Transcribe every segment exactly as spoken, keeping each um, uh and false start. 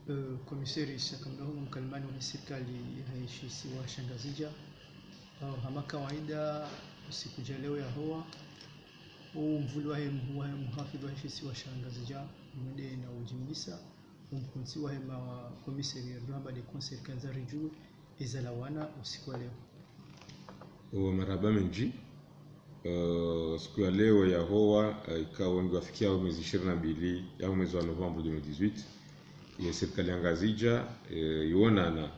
Eh, komiseri Shaka Mdoho, mkalimani wa sirikali ya he shisiwa sha Ngazidja. Eh, hama kawaida, usiku wa leo yahowa, o mvuli wa he, wa he muhafidhu wa he shisiwa sha Ngazidja, mwende na ujimlisa, o mkontsi wa he makomiseri ya Rwanda de Conseil Kanzari juu, ezalawana usiku wa leo. O marahaba mendji. Eh, siku ya leo yahowa, eh, ikao ngiwafikiao mwezi ishirini na mbili ya mwezi wa novembre deux mille dix-huit, ye sirikali ya Ngazidja, eh, iwonana,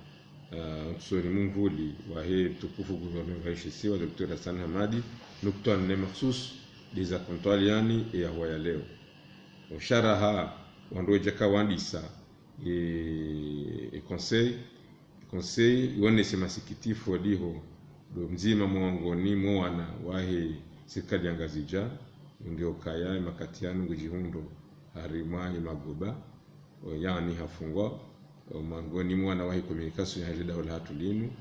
eh, ntsoni mwa mvuli wa he mtukufu gouverneur wa he shisiwa, Docteur Hassan Hamadi, nukutwa nne makhsus, de za kontwali yani, e yahowa ya leo. Usharaha, wandru wedjaka wandisa, e, e conseil, conseil iwonese masikitifu waliho, ndo mdzima mwangoni mwa wana wa he sirikali ya Ngazidja, ngiyo kaya emakati yanu ngudjihundro harimwa ye magoba, o, yani hafungwa, o, mwangoni mwa wana wa he communication ya he daula hatru linu,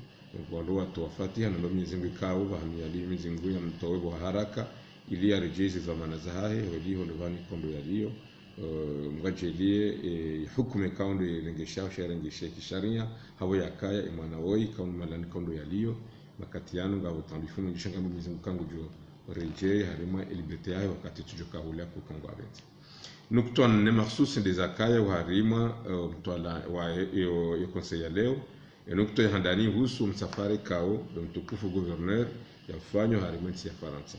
wandru watowa fatiha, na ndo Mwenyezi Mungu ikao, pvahanu yali Mwenyezi Mungu yamtowe pvo haraka, ili yaredjeze dhwamana zahahe, holiho ndo pvanu ikao ndo yaliyo, eh, Mungu adjaaliye, eh, hukumu ikao ndo yirengesha, usha yirengeshe kisharia, hapvo yakaya, e mwana woyi, ikao ndo mahala ikao ndo yaliyo, makati yanu ngapvo taambifu mwindji sha ngambe Mwenyezi Mungu ngudjo redjei harimwa e liberté yahe wakati tsudjo kahula kukongo apvendze. Nukutwa nne makhsus nde zakaya oharimwa, eh, mtwalaa wa, eh, yo, yo conseil ya leo. E nukutwa ya handani ihusu msafara ikao ndo mtukufu gouverneur yafanya harimwa entsi ya Farantsa.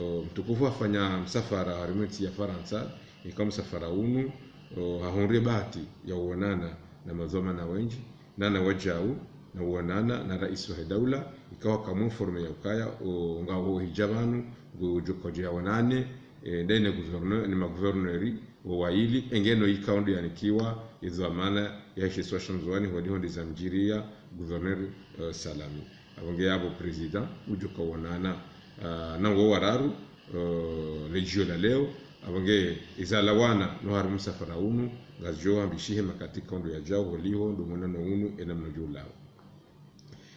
O, mtukufu hafanya msafara harimwa entsi ya Farantsa, ikao msafara unu, o, hahundre bahati ya uonana na madhwamana wendji, nana wadjau, na uonana na raisi wa he daula, ikao haka mwinforme ya ukaya, o, ngapvo hidja pvanu, ngudjo kodje yaonane, e, ndaye ne gouverneur, ne magouverneur, wo waili, engeno ikao ndo yanikiwa ye dhwamana ya he shisiwa sha Ndzuwani, holiho nde zamdjiriya gouverneur, eh, Salami. Apvo nge yapvo président udjo kaonana, eh, na wo wararu, eh, le djio la leo, apvo nge ezalawana no harimwa msafara unu, ngazidjo hambishihe makati ikao ndo yadjao, holiho ndo mwonano unu enamna udjo ulawa.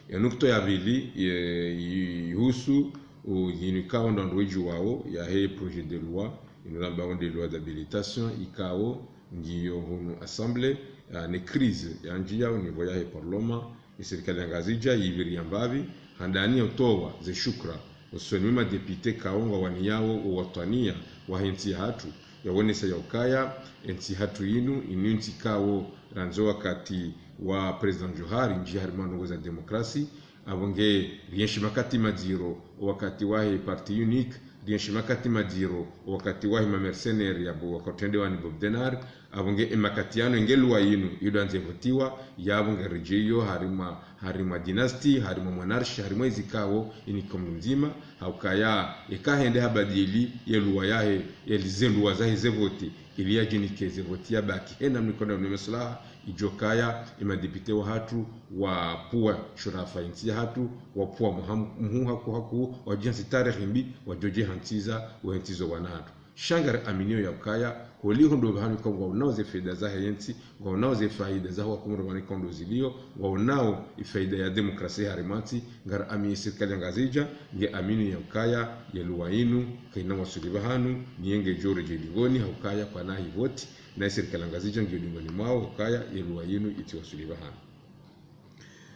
Ya nukutwa ya pvili, ye, ihusu, o, yinu ikao ndo wandru wedji wawo, ya he projet de loi, inu rambao nde loi d'habilitation, ikao ngiyo hunu assemblée, ya ne crise yandjiya au niveau ya he parlement, e sirikali ya Ngazidja yipviri ya mbapvi, handani ya utowa ze shukra, usoni mwa madéputé ikao ngwawaniyao o watwaniya wa he ntsi ya hatru, yawonesa ya ukaya, entsi hatru inu, inu ntsi ikao randzi wakati wa président Djohar, ndji harimwa ndrongoo za démocratie, apvo nge rienshi makati madziro, wakati wa he parti unique, rienshi makati madziro, wakati wa he ma mercenaires yapvo wakao utrendewa ni Bob Denard, apvo nge emakati yanu nge loi inu, yido yandze votiwa, yapvo nge redjeyo harimwa, harimwa dynastie, harimwa monarchie, harimwa ezikao, ini komdu ndzima, ha ukaya, eka hende habadili, ye loi yahe, ye ze loi zahe ze vote, ili yadjinike ze vote yabaki. Hena mikono ya maslaha, idjo kaya, emadéputé wa hatru, wapvua shurafa yentsi ya hatru, wapvua muham-, muhu haku haku, wadjihantsi tarehi mbi, wadjodje hantsiza, wahantsi zo wana hatru. Sha ngari aminio ya ukaya, holiho ndo pvahanu ikao ngwaonao ze faida zahe yentsi, ngwaonao ze faida zaho wakomori pvanu ikao ndo ziliyo, ngwaonao e faida ya démocratie harimwa entsi, ngari amini sirikali ya Ngazidja, nge amini ya ukaya, ye loi inu, kayina wasuli pvahanu, ni yenge djo redjei dingoni, ha ukaya kwana hi vote, na e sirikali ya Ngazidja ngiyo dingoni mwawo, ha ukaya, ye loi inu itsi wasuli pvahanu.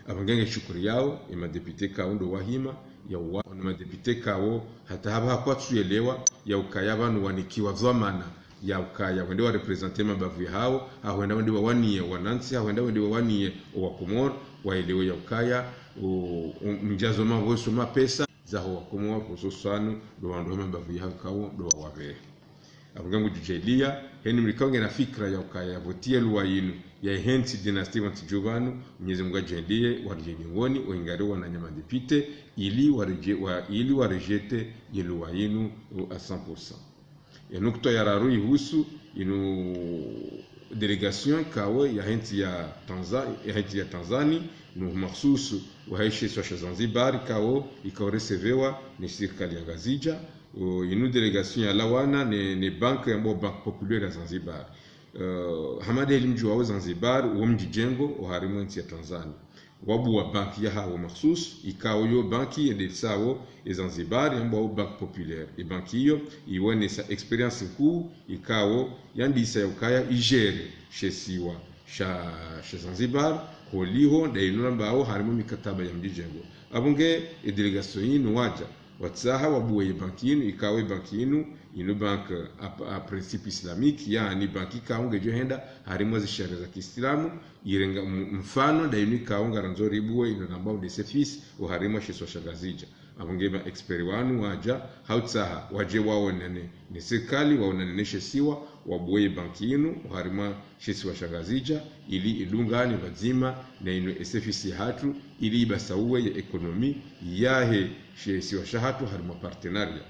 Apvo nge nge shukuri yao, emadéputé ikao ndo wahima, ya uwa, emadéputé ikao, hata hapvaha kwatsu yelewa, ya ukaya pvanu wanikiwa dhwamana, ya ukaya wende wa représenter mabavu yahawo, ha hwenda wende wawaniye wanantsi, ha hwenda wende wawaniye owakomori, waelewe ya ukaya, o, o, mdjazo mapvoso mapesa, zaho wakomori, hususwani, ndo wandru he mabavu yahawo ikao, ndo wawapvehe. Apvo nge ngudjo djaaliya, heni mlikao ngena fikira ya ukaya yavotiye loi inu, yahantsi dynastie pvantsi dju pvanu, Mwenyezi Mungu adjaaliye, waredjei dingoni, wahingari wananya madéputé, ili waredje-, wa-, ili waredjete ye loi inu, o, à cent pour cent. Ya nukutwa ya raru ihusu, inu délégation ikao yahantsi ya Tanza-, yahantsi ya Tanzanie, no makhsus wa he shisiwa sha Zanzibar ikao, ikao recevewa ni sirikali ya Ngazidja, o, inu délégation yalawana ne, ne banque yambwao Banque Populaire ya Zanzibar. Eh, hama de heli mdjuwao Zanzibar, wo mdji djengo, oharimwa entsi ya Tanzanie. Wabua banki yahawo makhsus, ikao yo banki yendesawo e Zanzibar, yambwao Banque Populaire. E banki iyo, iwonesa expérience nkuu, ikao yandisa ya ukaya igérer she isiwa. sha, sha Zanzibar, holiho nda inu rambao harimwa mikataba ya mdjijengo. Apvo nge e délégation inu wadja, watsaha wabuwe ye banki inu, ikao ye banki inu, inu banque à, à principe islamique, yaani banki ikao ngedjo henda harimwa ze sharia za kiislamu, irenga m-, mfano nda inu ikao ngarandzo ribuwe inu rambao nde SEFIS, oharimwa she isiwa sha Ngazidja. Apvo nge ma expert wanu wadja, hautsaha, wadje waonane ne sirikali, waonane ne she isiwa, wabuwe ye banki inu, oharimwa she isiwa sha Ngazidja, ili idungane pvadzima na inu SEFIS yahatru, ili ibasauwe ye économie yahe she isiwa shahatru harimwa partenariat.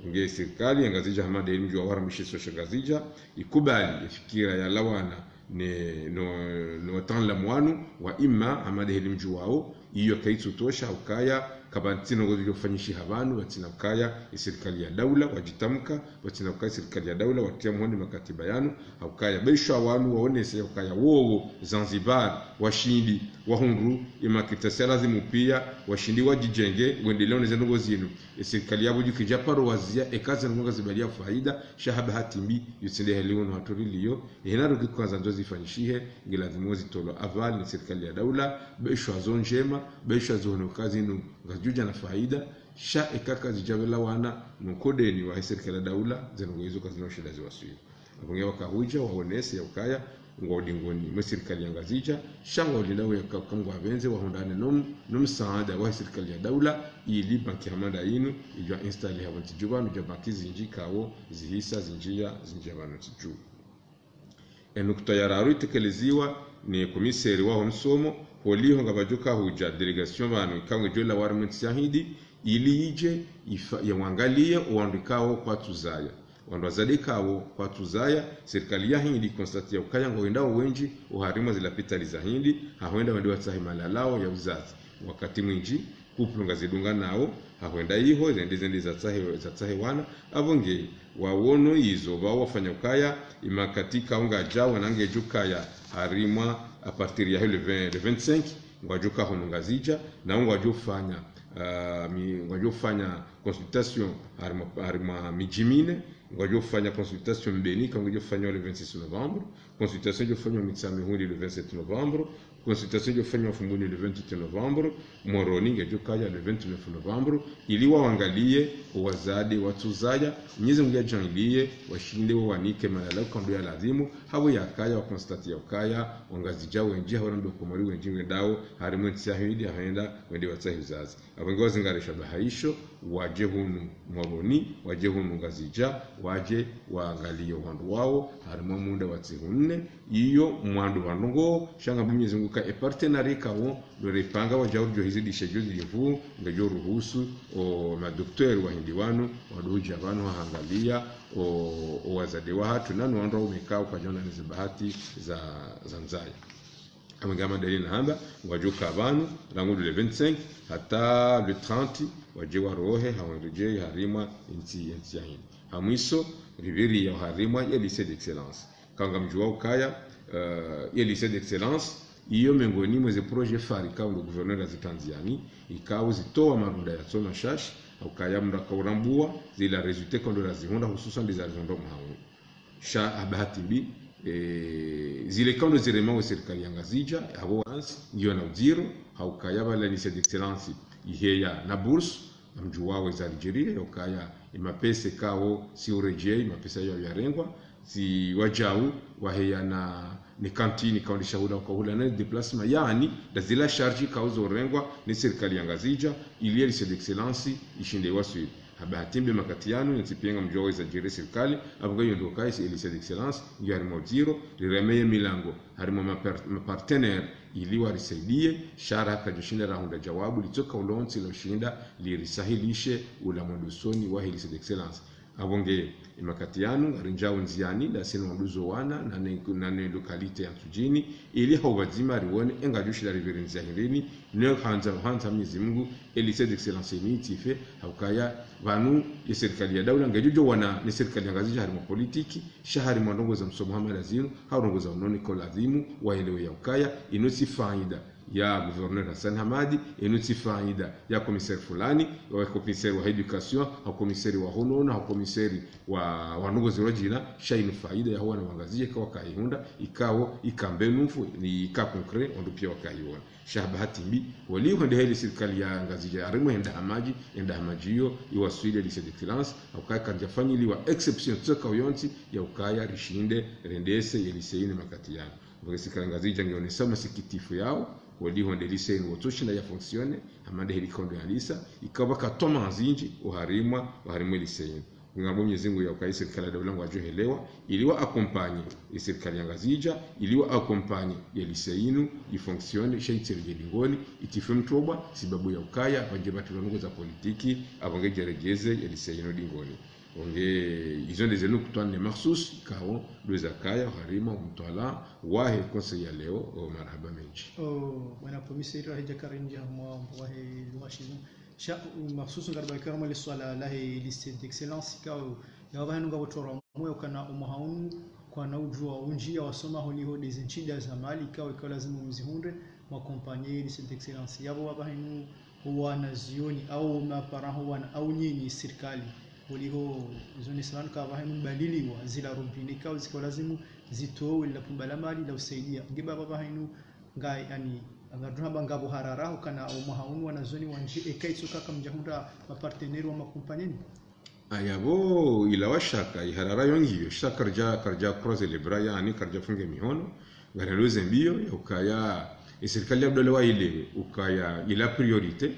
Nge sirikali ya Ngazidja hama nde ili mdjuwa oharimwa she isiwa sha Ngazidja, ikubali ye fikira yalawana ne, no, no wataalamu wanu, wa imma hama nde ili mdjuwao, iyo kaitsutsosha, haukaya kapvatsi ndrongoo zidjofanyishiha pvanu, pvatsina ukaya ye sirikali ya daula wadjitamka, pvatsina ukaya ye sirikali ya daula watriya muhono ye makatiba yanu, haukaya beshwa wanu waonese, haukaya wowo Zanzibar, washindi, wahundru, ye ma critères ya lazimu pia, washindi wadjidjenge, wendelee ne ze ndrongoo zinu. Ye sirikali yapvo djukidja paro wazia, eka ze ndrongoo ngazibaliya faida, sha ha bahati mbi, yo tsi nde hali wunu hatru rilio, ye hena ruki kwanza ndzo zifanyishihe, nge lazimu zitolwa aval ne sirikali ya daula, beshwa zo ndjema, beshwa zo hunu kazi nu ngazidjudja na faida, sha eka kazidjawelawana no nkodeni wahe sirikali ya daula, ze ndrongoo izo kazina ushinda ziwaswili. Apvo nge wakahudja, waonese yaukaya, ngwao dingoni mwe sirikali ya Ngazidja, sha ngwao lindao yaka, ka ngwapvendze wahundrane no m-, no msaada wahe sirikali ya daula, ili banki hama nda inu, idjo installer hapvo ntsi dju pvanu, dja banki zindji ikao zihisa zindjiya, zindjiya pvanu ntsi dju. Ye nukta ya raru itekeleziwa ne komiseri waho msomo, holiho ngapvadjo kahudja délégation pvanu ikao ngedjo lawa harimwa ntsi ya Hindi, ili idje ifa-, yawangaliye owandru ikao kwatsuzaya. Wandru wazade ikao kwatsuzaya, sirikali ya Hindi ikonstatiya ukaya ngwendao wendji oharimwa ze lapitali za Hindi, ha hwenda wende watsahe malalao ya uzazi. Wakati mwindji, couple ngazidunganao, ha hwenda iho, zende zende zatsahe, zatsahe wana, apvo nge, waono izo, pvao wafanya ukaya, ye makati ikao ngadjao, wana ngedjo kaya, harimwa, à partir yahe le vingt, le vingt-cinq, ngwadjo ka hunu Ngazidja, nao ngwadjo fanya, ah, mi-, ngwadjo fanya consultation harimwa, harimwa midji mine, ngwadjo fanya consultation Mbeni, ikao ngedjo fanywa le vingt-six novembre, consultation idjo fanywa Mitsamihuli le vingt-sept novembre, consultation idjo fanywa Fumbuni le vingt-huit novembre, Moroni ngedjo kaya le vingt-neuf novembre, ili wawangaliye owazade watsuzaya, Mwenyezi Mungu yadjaanliye, washinde wawanike malalao ikao ndo ya lazimu, hapvo yakaya wakonstatiya ukaya, Wangazidja wendji, hapvo na ndo Wakomori wendji wendao, harimwa ntsi ya Hindi, ha hwenda, wende watsahe uzazi. Apvo nge wazingarisha bahaisho, wadje hunu Moroni, wadje hunu Ngazidja, wadje waangaliye owandru wao, harimwa munda wa ntsihu nne, iyo mwando wa ndrongoo, sha ngapvo Mwenyezi Mungu ka ye partenariat ikao, ndo ripanga wadjao ridjo hizidisha djo zilivu, ngedjo ruhusu, o madoktori wa Hindi wanu, wadjo hudja pvanu waangaliya, o, owazade wahatru, nano wandru waume ikao kwadjaona ne ze bahati za, za ndzaya. Apvo nge hama nda ili nahamba, ngwadjo ka pvanu, rangu le vingt-cinq, hata le trente, wadje warohe, ha wandru dje, harimwa, ntsi, ntsi ya Hindi. Ha mwiso, ripviriya harimwa, ye lycée d'excellence. Ikao ngamdjuwa ukaya, eh, ye lycée d'excellence, iyo mengoni mwa ze projet phare ikao ndo gouverneur azitandziani, ikao zitowa marunda ya tsoma shashi, ha ukaya mndru akao urambuwa, zila résultat ikao ndo razihundra hususwan nde zarizihundra mwaha unu. Sha ha bahati mbi, eh, zile ikao ndo ziremao sirikali ya Ngazidja, hapvo wanantsi, ngiyo na udziro, ha ukaya pvala lycée d'excellence, iheya na bourse, ngamdjuwao eza ridjiriya, ya ukaya, ye mapesa ikao, tsi uredjeyi, mapesa yao yarengwa, tsi wadjau, waheya na, ne cantine, ikao ndo shahula, ukao hula, ne déplacement, yaani, nda zila charge ikao zorengwa, ne sirikali ya Ngazidja, ili ye lycée d'excellence, ishinde iwaswili. Ha bahati mbi ye makati yanu, ye ntsi pia ngamdjuwao eza ridjiri sirikali, apvo nge iyo ndo ukaya ye lycée d'excellence, ngiyo harimwa udziro, riremeye milango, harimwa ma par-, ma partenaire, ili warisaidiye, sha rakadjoshinda rahundra djawabu, litsoka ulontsi loshinda, lirisahilishe, ula mwendo usoni wahe lycée d'excellence. Apvo nge, ye makati yanu, ngarindjao ndziani, ndasi no wandru zo wana, na ne, na ne localité ya Ntsudjini, ili ha upvadzima riwone, ye ngadjoshinda ripviri ndzia hindrini, ne handza, handza Mwenyezi Mungu, ye lycée d'excellence ini itsife, ha ukaya, pvanu, ye sirikali ya daula, ngedjo djo wana, ne sirikali ya Ngazidja harimwa politiki, sha harimwa ndrongoo za msomo hama nda zinu, ha ndrongoo za unono ikao lazimu, waelewe ya ukaya, inu tsi faida. ya gouverneur Hassan Hamadi, inu tsi faida ya commissaire fulani, wa commissaire wa éducation, ha commissaire wa honona, ha commissaire wa, wa ndrongoo ziro djina, sha inu faida ya ho wana wa Ngazidja ikao wakaihundra, ikao ikambe nufu, ni ika concret, wandru pia wakaiona. Sha bahati mbi, waliho nde heli sirikali ya Ngazidja, harimwa enda hamadji, enda hamadji iyo, iwaswili ya lycée d'excellence, ha ukaya kandja fanyiliwa exception tsoka yontsi, ya ukaya rishinde, rendese ya lycée inu makati yanu. Pvwaka sirikali ya Ngazidja ngeonesa masikitifu yao, waliho nde lycée inu wotsoshina ya fonctionne, hama nde heli kondo ya lisa, ikao pvwaka toma nzinji, oharimwa, oharimwa lycée inu. Ngamomba Mwenyezi Mungu ya ukaya sirikali ya daula ngwadjo helewa, ili wa accompagner, ye sirikali ya Ngazidja, ili wa accompagner, ye lycée inu, i fonctionne, sha itseredjei dingoni, itsife mtrobwa, sababu ya ukaya, pvandje pvatrilwa ndrongoo za politiki, apvo ngedjeredjeze, ye lycée inu dingoni. Onge, izo nde zinu kutwa ne makhsus, ikao, ndo zakaya, harimwa, mtwalaa, wahe, conseil ya leo, o marahaba mendji. O, bwana commissaire, rahidja karindji, hamwa, wahe, luhashimu. Sha, makhsus ngaribaki harimwa le swala lahe lycée d'excellence, ikao, ya pvahanu ngapvo toro mwe ukana omwaha unu, kwana udjuwa undji ya wasoma holiho nde ze ntsida za mali, ikao, ikao lazimu mzihundre, mwakompanye lycée d'excellence. Yapvo wapvahanu ho wanazioni, au maparents ho wana, au nyinyi sirikali. Holiho, izo ni swala ikao pvahanu mbaliliwa, zila robinet, ikao zikao lazimu zitowe lila pumba la mali, la usaidia. Nge pvapvo pvahanu, nga, yani, ngarudjo hamba ngapvo harara, ukana omwaha unu wanazioni wandji, eka itsoka kamdjahundra mapartenaire wa makompanye ni? Ayapvo, ila washaka, iharara yo ngiyo, sha karidja, karidja croiser les bras, yani, karidja funge mihono, ngarendo ze mbiyo, ya ukaya, e sirikali ya daula waelewe, ukaya, ila priorité,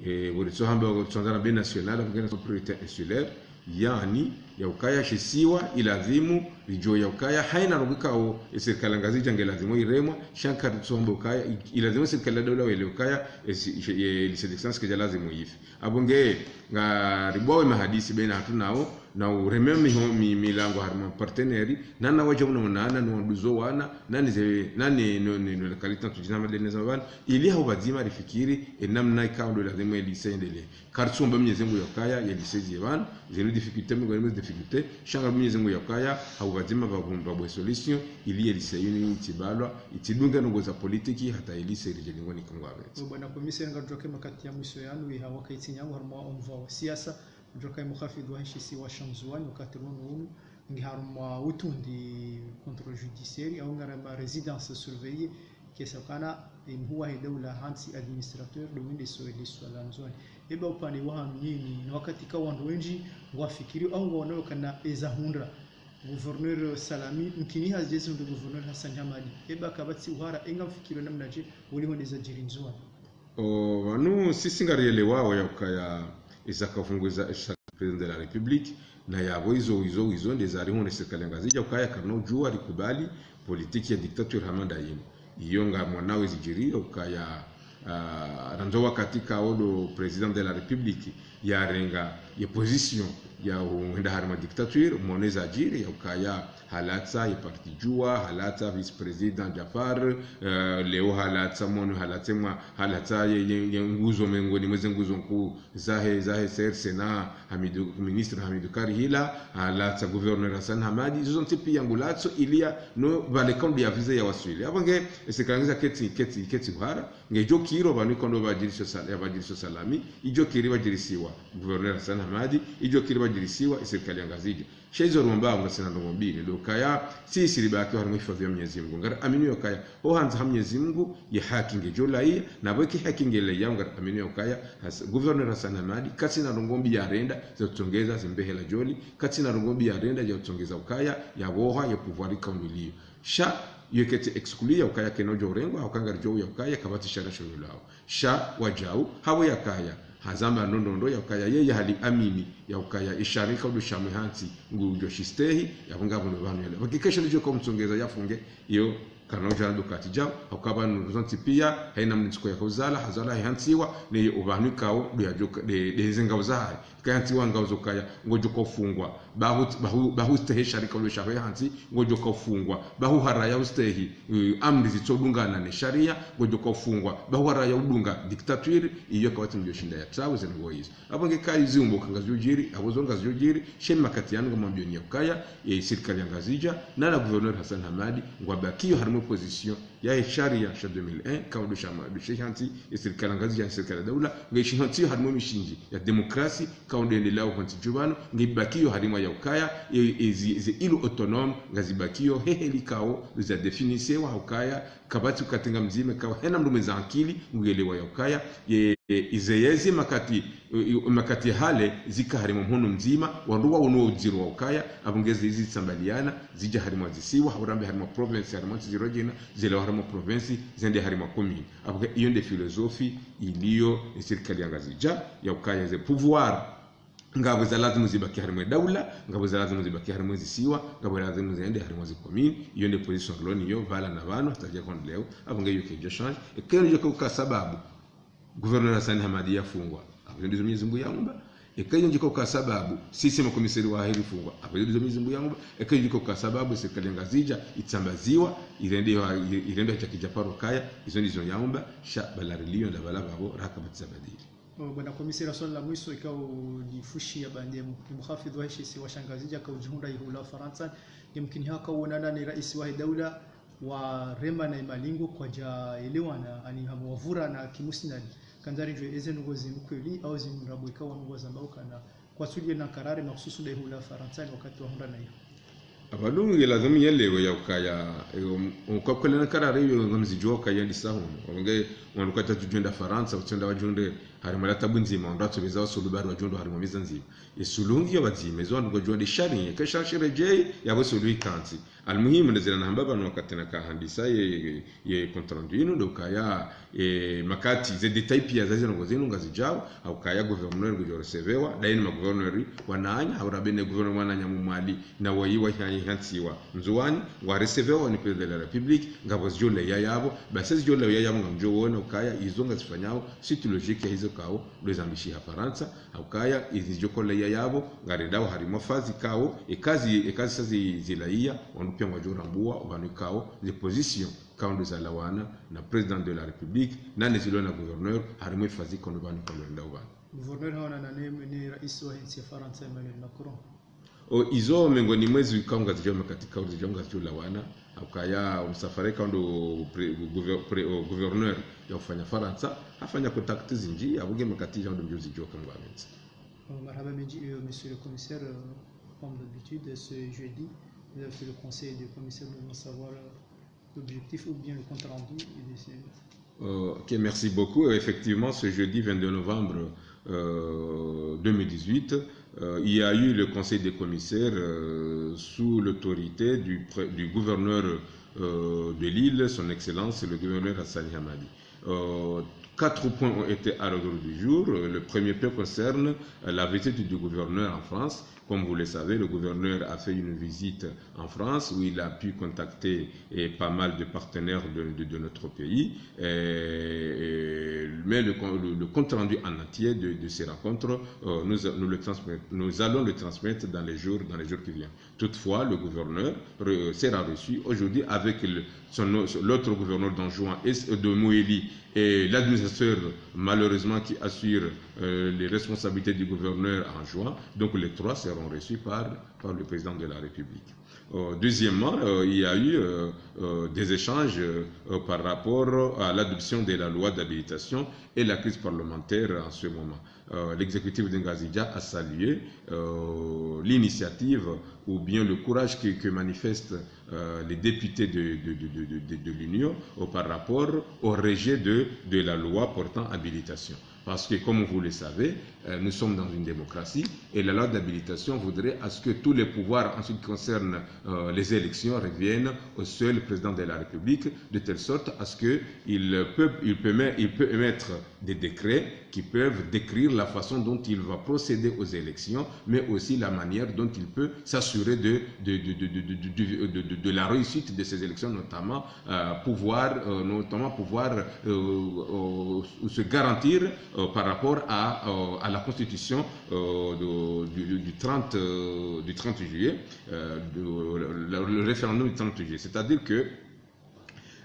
e, pvo ritso hamba, tsondzana be nationale, pvo ngena priorité insulaire, yani, ya ukaya shisiwa, ilazimu, ridjo ya ukaya, haina robi ikao, e sirikali ya Ngazidja nge lazimu iremwa, sha nkaritso hamba ukaya, i-, ilazimu sirikali ya daula waelewe ukaya, e si-, she-, e lycée d'excellence kedja lazimu ife. Apvo nge, ngaribwawe mahadisi baina hatru nao, na ureme miho-, mi-, milango harimwa partenaire, nana wadja unaonana, ni wanduzo wana, nani ze, nani no, no, no, le qualité ntsu djina madene za pvanu, ili ha upvadzima rifikiri, e namna ikao ndo lazimu e lycée endelee. Karitsomba Mwenyezi Mungu ya ukaya, ye lycée ziye pvanu, zinu difficulté, miongoni mwa difficulté, sha ngaromba Mwenyezi Mungu ya ukaya, ha upvadzima pvapvo, pvapvwe solution, ili ye lycée yinu itsibalwa, itsidunge ndrongoo za politiki, hata ye lycée iredjei dingoni ikao ngwapvendze. Bwana commissaire, ngarudjoka makati ya mwiso yanu, iha wakati nyangu harimwa omva wa siasa, djoka muhafidhu wahe shisiwa sha Ndzuwani, wakati runu unu, nge harumwa utundi contrôle judiciaire, au ngaramba résidence surveillée, kesa ukana, e, mhuu wahe daula hantsi administrateur, ndo mwendeso e liswa la Ndzuwani. Eba upande wahanyu nyinyi, na wakati ikao wandru wendji, ngwafikiri, au ngwaonao ukana eza hundra. Gouverneur Salami, mkini hazidjezi hundra gouverneur Hassan Hamadi. Eba kapvatsi uhara, e ngamfikiri namnadje, woliho ndeza djiri Ndzuwani. O, pvanu sisi ngarielewao ya ukaya iza kavunguza esha président de la République, na yapvo izo, izo, izo, nde zarihundre sirikali ya Ngazidja ukaya karina udjuwa rikubali politiki ya dictature hama nda yinu. Iyo ngamwonao zidjiri ya ukaya, ah, randzi wakati ikao ndo président de la République yarenga ye position ya uhenda harimwa dictature, mwono zadjiri ya ukaya halatsa ye parti Juwa, halatsa vice-président Djaffar, eh, leo halatsa mwono, halatsa mwa, halatsa ye, ye, ye nguzo miongoni mweze nguzo nkuu zahe, zahe C R C na Hamidou, ministre Hamidou Karihila, halatsa gouverneur Hassan Hamadi, izo zontsi pia ngulatso ili ya no pvale ikao ndo ya vize ya waswili. Apvo nge, ese kangiza ketsi, ketsi, ketsi uhara, ngedjo kiro pvanu ikao ndo pvadjiriso Sal-, ya pvadjiriso Salami, idjo kiri pvadjirisiwa gouverneur Hassan Hamadi, idjo kiri pvadjirisiwa isirikali ya Ngazidja. Sha izo romba ngasina ndrongoo mbili, ndo ukaya, sisi ribaki harimwa hifadhwi ya Mwenyezi Mungu. Ngari amini ya ukaya, ho handza ha Mwenyezi Mungu, ye haki ngedjo laiya, na pvweke haki ngelaiya, ngari amini ya ukaya, has-, gouverneur Hassan Hamadi, katsina ndrongoo mbi yarenda, za utsongeza, zimbehela djoli, katsina ndrongoo mbi yarenda, ya utsongeza ukaya, ya pvoha, ye pouvoir ikao ndo iliyo. Sha, iyo ketsi exclu ya ukaya kena udjo urengwa, ha ukaya ngaridjo ya ukaya, kapvatsi sharia shonulwao. Sha wadjau, hapvo yakaya, hazamba ndrongoo ndo ya ukaya yeye hali amini, ya ukaya isharia ikao ndo shamwe hantsi, ngudjo shistehi, yapvo ngapvo no pvanu yale. Pvwakikesha ndidjo ka umtsongeza yafunge, iyo, kana udjana ndo kati djao, ha ukaya pvanu zontsi pia, haina mndru ntsuko ya kauzala, hazala he hantsiwa, ne iyo upvanu ikao, ndo yadjo ka, nde, nde ze ngao zahahe. Ka hantsiwa ngao zo ukaya, ngodjo ka ufungwa, bahu, bahu, bahu stehi sharia ikao ndo shahe hantsi, ngodjo ka ufungwa, bahu haraya ustehi, eh, amri zitsodungana ne sharia, ngodjo ka ufungwa, bahu haraya udunga dictature, iyo kapvatsi mdjo shinda ya trawe ze ndrongoo izo. Apvo nge kayi ziumbo ka ngazidjo djiri, apvo zo ngazidjo djiri, sha eni makati yanu ngamwambioni ya ukaya, ye sirikali ya Ngazidja, na na gouverneur Hassan Hamadi, ngwabakiyo harimwa proposition yahe sharia sha deux mille un, kaundro sha ma-, sha hantsi, ye sirikali ya Ngazidja, sirikali ya daula, nge shihantsi harimwa mishindji ya demokrasi, kaundro yendelao hantsi djuu pvanu, nge ibakio harimwa ya ukaya, e, e, zi, zi îles autonomes, ngazibakiyo, he heli kao, za définisewa ha ukaya, kapvatsi ukatenga mdzima kao, hena mndru mwendza akili, nguelewa ya ukaya, ye, e, ize yezi makati, e, e, makati hale, zika harimwa mhono mdzima, wandru wa unu wa udziro wa ukaya, apvo ngezi izi tsambaliana, zidja harimwa zisiwa, haurambe harimwa province, harimwa ntsi ziro djina, zelewa harimwa province, zende harimwa commune. Apvo ke iyo nde philosophie iliyo ne sirikali ya Ngazidja, ya ukaya ze pouvoir, ngapvo za lazimu zibaki harimwa daula, ngapvo za lazimu zibaki harimwa zisiwa, ngapvo lazimu zende harimwa zi commune, iyo nde position rilo nayo, pvala na pvanu, hata dja hondro leo, apvo nge iyo kaidja change, eka iyo nde djoka uka sababu, Gouverneur Hassani Hamadi yafungwa, apvo izo ndizo Mwenyezi Mungu yaumba. Eka iyo nde djoka uka sababu, sisi makomiseri wahe rifungwa, apvo izo ndizo Mwenyezi Mungu yaumba. Eka iyo nde djoka uka sababu, sirikali ya Ngazidja itsambaziwa, irende, irende hadja kidja paro kaya, izo ndizo yaumba, sha pvala riliyo nda pvala pvapvo, raka batiza badili. Oh, bwana komiseri, swali la mwiso ikao ni fushi ya bande mu-, ni muhafidhu wa heshisi wa sha Ngazidja, kaudjihundra ihula Farantsa, ngemkini haka uonana ni raisi wahe daula, warema na imalingo kwadja elewana, ani hamu wavura na kimusnadi. Kandza ridjuwe eze ndrongoo zinu kweli, au zinu ndrabo ikao wanu ngwazambao ukana kwatsuliye na karari mahususu nda ihula Farantsa ni wakati wahundra na iyo. Apvalu nge lazimu yelewe ya ukaya, e, um, um, kwa kweli na karari iyo ngamzidjuwa ukaya ndisa hunu. Apvo nge wandru kwatsu djwenda Farantsa, utsenda wadjunde, harimwa la tabu ndzima, wandru watsopveza wasuluhu bari wadjunde harimwa meza ndzima. Ye suluhu ngiyo pvadzima, izo wandru ngwadjuwa nde sharia, ke sharia redjei, yapvo suluhu ikantsi. Almuhimu, ndezira nahamba pvanu wakati naka handisa ye, ye, ye compte rendu inu, ndo ukaya, e, makati, ze détails pia za zinu ngozinu ngazidjao, ha ukaya gouverneur ngudjo recevewa, daini ma gouverneur wananya, haurambe ne gouverneur wananya mu Mwali, na wayi wa hanyi hantsiwa Ndzuwani, wa recevewa ni président de la République, ngapvo zidjo leya yapvo, basi zidjo leya yapvo ngamdjo wona ukaya, izo ngazifanyao, suite logique ya hizo kao, ndo zambishi ha Farantsa, ha ukaya, izi djoko leya yapvo, ngarendao harimwa phase kao, eka zi, eka zisa zi, zilaiya, wandru pia ngwadjo rambua, pvanu kao, zi position, kao ndo zalawana, na président de la République, na ne zilo na gouverneur, harimwa phase kao ndo pvanu kao ndo rendao pvanu. Gouverneur haonana ne, ne raisi wahe ntsi ya Farantsa Emmanuel Macron. O, izo mengoni mwa ezi kao ngazidjo makati kao zidjo ngazidjo lawana, ha ukaya omsafara kao ndo pre-, gouver-, pre-, o, gouverneur ya ufanya Farantsa, hafanya contact zindji, apvo nge makati djao ndo mdjo zidjo kamgwa mentsi. Oh, marahaba mendji, euh, monsieur le commissaire, euh, comme d'habitude, ce jeudi, vous avez fait le conseil des commissaires, nous voulons savoir, euh, l'objectif ou bien le compte rendu de ces... Euh, ok, merci beaucoup. Euh, effectivement, ce jeudi vingt-deux novembre, euh, deux mille dix-huit, euh, il y a eu le conseil des commissaires, euh, sous l'autorité du pré-, du gouverneur, euh, de l'île, son excellence, le gouverneur Hassani Hamadi. Euh, quatre points ont été à l'ordre du jour. Euh, le premier point concerne, euh, la visite du gouverneur en France. Comme vous le savez, le gouverneur a fait une visite en France où il a pu contacter, eh, pas mal de partenaires de, de, de notre pays. Et, et, mais le, con-, le, le compte rendu en entier de, de ces rencontres, euh, nous, nous le transmet-, nous allons le transmettre dans les jours, dans les jours qui viennent. Toutefois, le gouverneur re-, sera reçu aujourd'hui avec le, son, l'autre gouverneur d'Anjouan et de Mohéli et l'administrateur, malheureusement, qui assure, euh, les responsabilités du gouverneur à Anjouan. Donc, les trois seront reçus par, par le président de la République. Euh, deuxièmement, euh, il y a eu, euh, euh, des échanges, euh, par rapport à l'adoption de la loi d'habilitation et la crise parlementaire en ce moment. Euh, l'exécutif de Ngazidja a salué, euh, l'initiative ou bien le courage que, que manifestent, euh, les députés de, de, de, de, de, de l'Union, euh, par rapport au rejet de, de la loi portant habilitation. Parce que, comme vous le savez, euh, nous sommes dans une démocratie et la loi d'habilitation voudrait à ce que tous les pouvoirs en ce qui concerne, euh, les élections reviennent au seul président de la République, de telle sorte à ce que il peut, il peut, il peut émettre des décrets qui peuvent décrire la façon dont il va procéder aux élections, mais aussi la manière dont il peut s'assurer de, de, de la réussite de ces élections, notamment, euh, pouvoir, euh, notamment pouvoir, euh, euh, se garantir, euh, par rapport à, euh, à la constitution, euh, de, du, du, du trente, euh, du trente juillet, euh, de, le, le référendum du trente juillet. C'est-à-dire que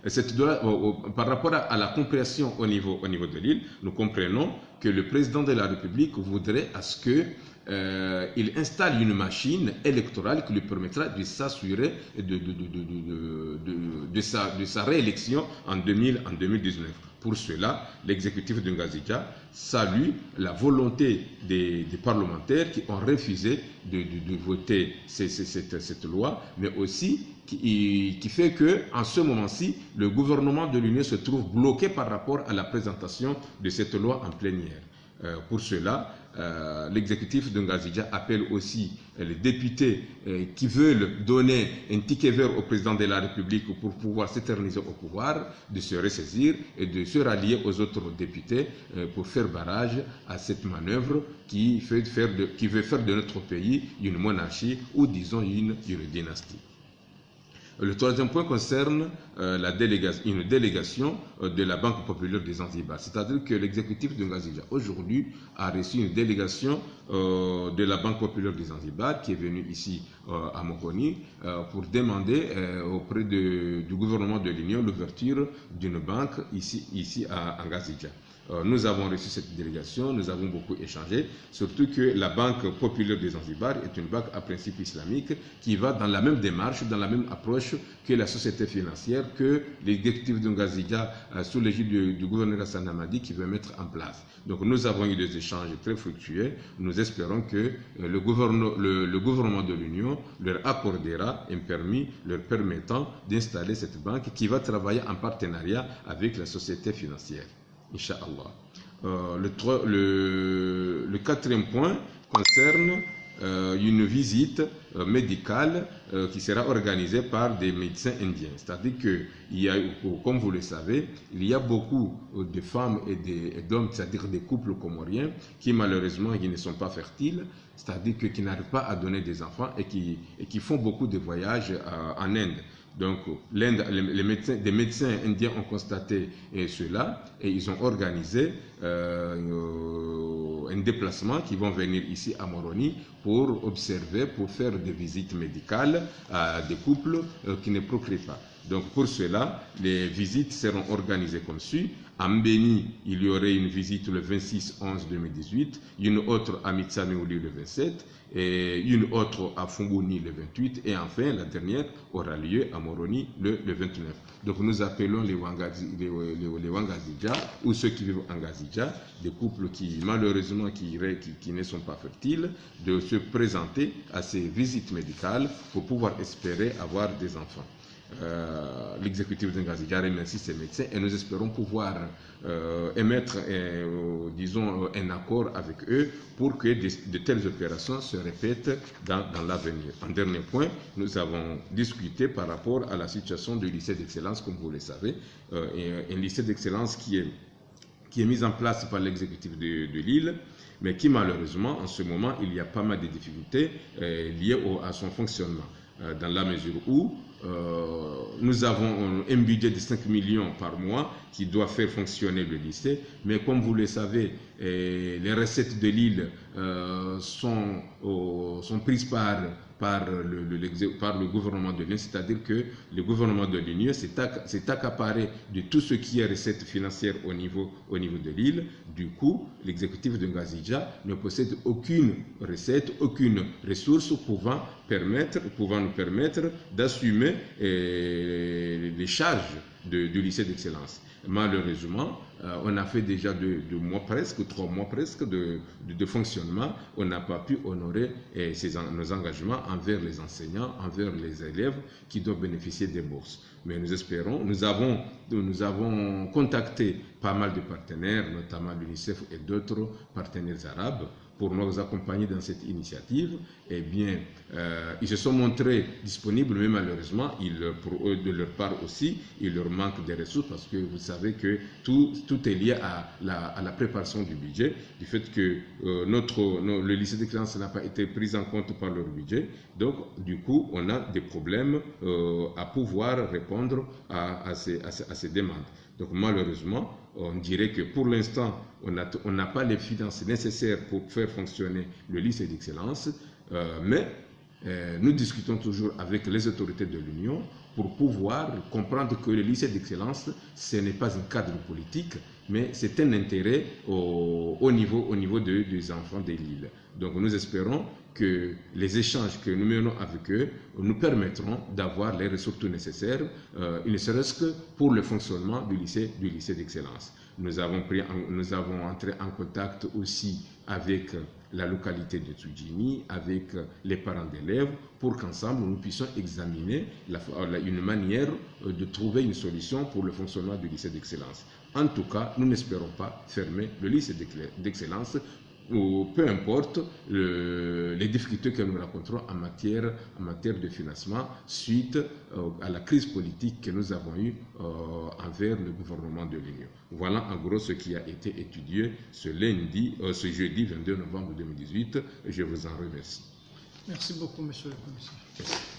cette loi, au, au, par rapport à, à la compréhension au niveau, au niveau de l'île, nous comprenons que le président de la République voudrait à ce que, euh, il installe une machine électorale qui lui permettra de s'assurer de, de, de, de, de, de, de sa, de sa réélection en deux mille, en deux mille dix-neuf. Pour cela, l'exécutif de Ngazidja salue la volonté des, des parlementaires qui ont refusé de, de, de voter ces- ces- cette, cette loi, mais aussi qui, qui fait que, en ce moment-ci, le gouvernement de l'Union se trouve bloqué par rapport à la présentation de cette loi en plénière. Euh, pour cela, euh, l'exécutif de Ngazidja appelle aussi, euh, les députés, euh, qui veulent donner un ticket vert au président de la République pour pouvoir s'éterniser au pouvoir, de se ressaisir et de se rallier aux autres députés, euh, pour faire barrage à cette manœuvre qui fait faire de- qui veut faire de notre pays une monarchie ou, disons, une, une dynastie. Le troisième point concerne, euh, la déléga- une délégation, euh, de la Banque populaire de Zanzibar. C'est-à-dire que l'exécutif de Ngazidja aujourd'hui a reçu une délégation, euh, de la Banque populaire de Zanzibar qui est venue ici, euh, à Moroni, euh, pour demander, euh, auprès de- du gouvernement de l'Union l'ouverture d'une banque ici, ici à, à Ngazidja. Euh, nous avons reçu cette délégation, nous avons beaucoup échangé, surtout que la Banque populaire de Zanzibar est une banque à principe islamique qui va dans la même démarche, dans la même approche que la société financière que l'exécutif de Ngazidja, euh, sous l'égide du, du gouverneur Hassan Hamadi, qui veut mettre en place. Donc nous avons eu des échanges très fructueux. Nous espérons que, euh, le gouverno- le- le gouvernement de l'Union leur accordera un permis leur permettant d'installer cette banque qui va travailler en partenariat avec la société financière. Inch'Allah. Euh, le, tro- le- le quatrième point concerne, euh, une visite, euh, médicale, euh, qui sera organisée par des médecins indiens. C'est-à-dire que, il y a, comme vous le savez, il y a beaucoup, euh, de femmes et de- et d'hommes, c'est-à-dire des couples comoriens, qui malheureusement qui ne sont pas fertiles, c'est-à-dire que- qui n'arrivent pas à donner des enfants et qui, et qui font beaucoup de voyages, euh, en Inde. Donc, l'Inde, les, les médecins, des médecins indiens ont constaté, euh, cela et ils ont organisé, euh, euh, un déplacement qui vont venir ici à Moroni pour observer, pour faire des visites médicales à des couples, euh, qui ne procréent pas. Donc, pour cela, les visites seront organisées comme suit. À Mbeni, il y aurait une visite le vingt-six onze deux mille dix-huit, une autre à Mitsamiouli le vingt-sept, et une autre à Fumbuni le vingt-huit, et enfin, la dernière aura lieu à Moroni le, le vingt-neuf. Donc nous appelons les Wangazi- les, les- les Wangazidja, ou ceux qui vivent en Ngazidja, des couples qui malheureusement qui, qui- qui ne sont pas fertiles, de se présenter à ces visites médicales pour pouvoir espérer avoir des enfants. Euh, l'exécutif de Ngazidja remercie ces médecins et nous espérons pouvoir, euh, émettre, euh, disons, euh, un accord avec eux pour que de, de telles opérations se répètent dans, dans l'avenir. En dernier point, nous avons discuté par rapport à la situation du lycée d'excellence, comme vous le savez, euh, et un lycée d'excellence qui est, qui est mis en place par l'exécutif de, de l'île, mais qui malheureusement, en ce moment, il y a pas mal de difficultés, euh, liées au- à son fonctionnement, euh, dans la mesure où, euh, nous avons un, un budget de cinq millions par mois qui doit faire fonctionner le lycée, mais comme vous le savez, euh, les recettes de l'île, euh, sont, euh, sont prises par, par le, le- l'exé- par le gouvernement de l'Union, c'est-à-dire que le gouvernement de l'Union s'est acc- s'est accaparé de tout ce qui est recette financière au niveau, au niveau de l'île. Du coup, l'exécutif de Ngazidja ne possède aucune recette, aucune ressource pouvant permettre, pouvant nous permettre d'assumer, euh, les charges de- du lycée d'excellence. Malheureusement, euh, on a fait déjà deux, deux mois presque, trois mois presque de, de- de fonctionnement. On n'a pas pu honorer, euh, ces en- nos engagements envers les enseignants, envers les élèves qui doivent bénéficier des bourses. Mais nous espérons, nous avons, nous avons contacté pas mal de partenaires, notamment l'UNICEF et d'autres partenaires arabes, pour nous accompagner dans cette initiative. Eh bien, euh, ils se sont montrés disponibles, mais malheureusement, il, pour eux, de leur part aussi, il leur manque des ressources parce que vous savez que tout, tout est lié à la, à la préparation du budget, du fait que, euh, notre, no- le lycée d'excellence n'a pas été pris en compte par leur budget. Donc, du coup, on a des problèmes, euh, à pouvoir répondre à, à ces, à ces- à ces demandes. Donc, malheureusement, on dirait que pour l'instant, on a- on n'a pas les finances nécessaires pour faire fonctionner le lycée d'excellence, euh, mais Euh, nous discutons toujours avec les autorités de l'Union pour pouvoir comprendre que le lycée d'excellence, ce n'est pas un cadre politique, mais c'est un intérêt au, au niveau, au niveau de- des enfants de l'île. Donc nous espérons que les échanges que nous menons avec eux nous permettront d'avoir les ressources nécessaires, euh, ne serait-ce que pour le fonctionnement du lycée, du lycée d'excellence. Nous avons pris en- nous avons entré en contact aussi avec la localité de Tsudjini, avec les parents d'élèves, pour qu'ensemble nous puissions examiner la- la- une manière, euh, de trouver une solution pour le fonctionnement du lycée d'excellence. En tout cas, nous n'espérons pas fermer le lycée d'excell- d'excellence, ou peu importe le- les difficultés que nous rencontrons en matière, en matière de financement suite, euh, à la crise politique que nous avons eue, euh, envers le gouvernement de l'Union. Voilà en gros ce qui a été étudié ce lundi, euh, ce jeudi vingt-deux novembre deux mille dix-huit. Je vous en remercie. Merci beaucoup, monsieur le commissaire.